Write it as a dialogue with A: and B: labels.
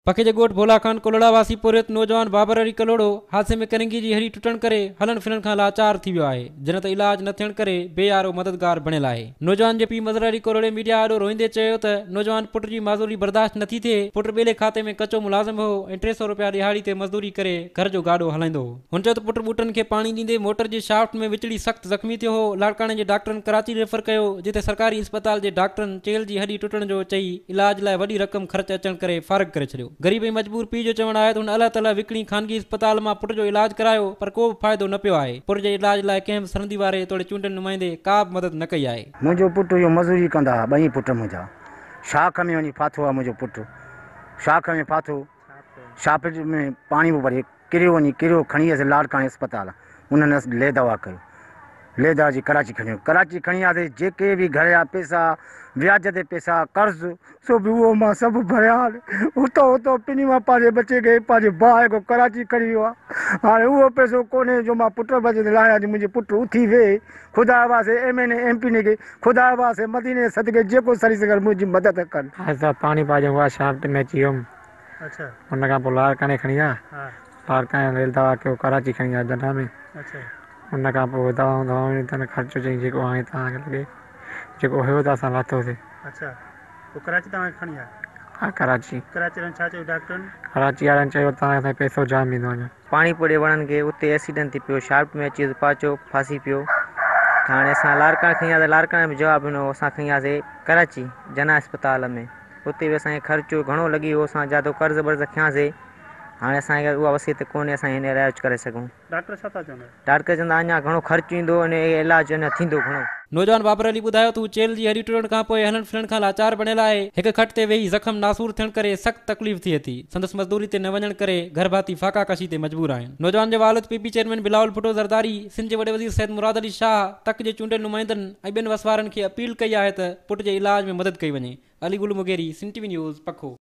A: پکي جي ڳوٺ ڀولا خان ڪلهوڙا واسي پورهيت نوجوان بابر علي ڪلهوڙو حادثي ۾ ڪرنگهي جي هڏي ٽٽڻ ڪري هلڻ ڦرڻ کان لاچار ٿي ويو آهي، جڏهن ته علاج نه ٿيڻ ڪري بي يارو مددگار بڻيل آهي. نوجوان جي پيء مظهر علي ڪلهوڙي ميڊيا آڏو روئيندي چيو ته نوجوان پٽ جي معذوري برداشت نٿي ٿئي، پٽ ٻيلي کاتي ۾ ڪچو ملازم هو ۽ 300 روپيا ڏهاڙي تي مزدوري ڪري گهر جو گاڏو هلائيندو هو. هن چيو ته پٽ ٻوٽن کي پاڻي ڏيندي موٽر جي شافٽ ۾ وچڙي سخت زخمي ٿيو هو، لاڙڪاڻي جي ڊاڪٽرن ڪراچي ريفر ڪيو، جتي سرڪاري اسپتال جي ڊاڪٽرن چيلهه جي هڏي ٽٽڻ جو چئي علاج لاء وڏي رقم خرچ اچڻ ڪري فارغ ڪري ڇڏيو. غريب ۽ مجبور پيء جو چوڻ آهي ته هن الله تعاليٰ وڪڻي خانگي اسپتال مان پٽ جو علاج ڪرايو پر ڪو به فائدو نه پيو آهي، پٽ جي علاج لاء ڪنهن به سرندي واري توڙي چونڊيل نمائندي ڪا به مدد نه ڪئي آهي.
B: منهنجو پٽ اهو مزوري ڪندا ها ٻئي پٽ منهنجا شاخ ۾ وڃي ڦاٿو آهي منهنجو پٽ شاخ ۾ ڦاٿو شاخ ۾ پاڻي به ڀري ڪريو وڃي ڪريو کڻي ويس لاڙڪاڻي اسپتال انهن لي دوا ڪيو لي دوا جي ڪراچي کڻي ويو ڪراچي کڻي آياسي جيڪي به گهر جا پيسا وياج تي پيسا قرض سو به اهو مان سڀ ڀريا اتو اتو پني مان پنهنجي ٻچي کي پنهنجي ڀاء کي ڪراچي کڻي ويو آ هاڻي اهو پيسو ڪونهي جو مان پٽ بچي تي لاهيان جي منهنجي پٽ اٿي ويهي خدا واسطي ايم اين اي ايم پي اي کي خدا واسطي مديني جي صدقي جيڪو سري سگهن منهنجي مدد ڪن.
C: آهستي پاڻي پاڄون هئا شافٽ ۾ اچي ويم. ان کان پوء لاڙڪاڻي کڻي ويا، لاڙڪاڻي ريل دوا ڪيو ڪراچي کڻي ويا جناح ۾، ان کان پوء دوائون دوائون ڏنيون اٿن خرچو چئين جيڪو هاڻي توهان کي لڳي جيڪو هيو ته اسان لاٿوسي. ها ڪراچي. ڪراچي وارن چيو توهان کي سائين پئسو جام ايندو اڃا.
D: پاڻي پوڙي وڻن کي اتي ايڪسيڊنٽ ٿي پيو شافٽ ۾ اچي ويس پاچو ڦاسي پيو ته هاڻي اسان لاڙڪاڻي کڻي وياسي لاڙڪاڻي به جواب ڏنو اسان کڻي وياسي ڪراچي جناح اسپتال ۾ اتي به اسان کي خرچو گهڻو لڳي ويو اسان جادو قرض ورض کنياسي هاڻي اسان کي اها وسيت ڪونهي اسان هن علاج ڪري سگهون.
E: ڊاڪٽر ڇا ٿا چون؟
D: ڊاڪٽر چون ٿا اڃا گهڻو خرچ ايندو ان علاج اڃا ٿيندو گهڻو.
A: نوجوان بابر علي ٻڌايو ته هو چيلهه جي هڏي ٽٽڻ کان پوء هلڻ ڦرڻ کان لاچار بڻيل آهي، هڪ کٽ تي ويهي زخم ناسور ٿيڻ ڪري سخت تڪليف ٿئي ٿي، سندس مزدوري تي نه وڃڻ ڪري گهر ڀاتي فاقا ڪشي تي مجبور آهن. نوجوان جي والد P P chairman Bilawal Bhutto Zardari, Sindh جي وڏي وزير سيد مراد علي شاهه، تڪ جي چونڊيل نمائندن ۽ ٻين وس وارن کي اپيل ڪئي آهي ته پٽ جي علاج ۾ مدد ڪئي وڃي. Ali Gul Mugheri, Sindh T V news, Pakho.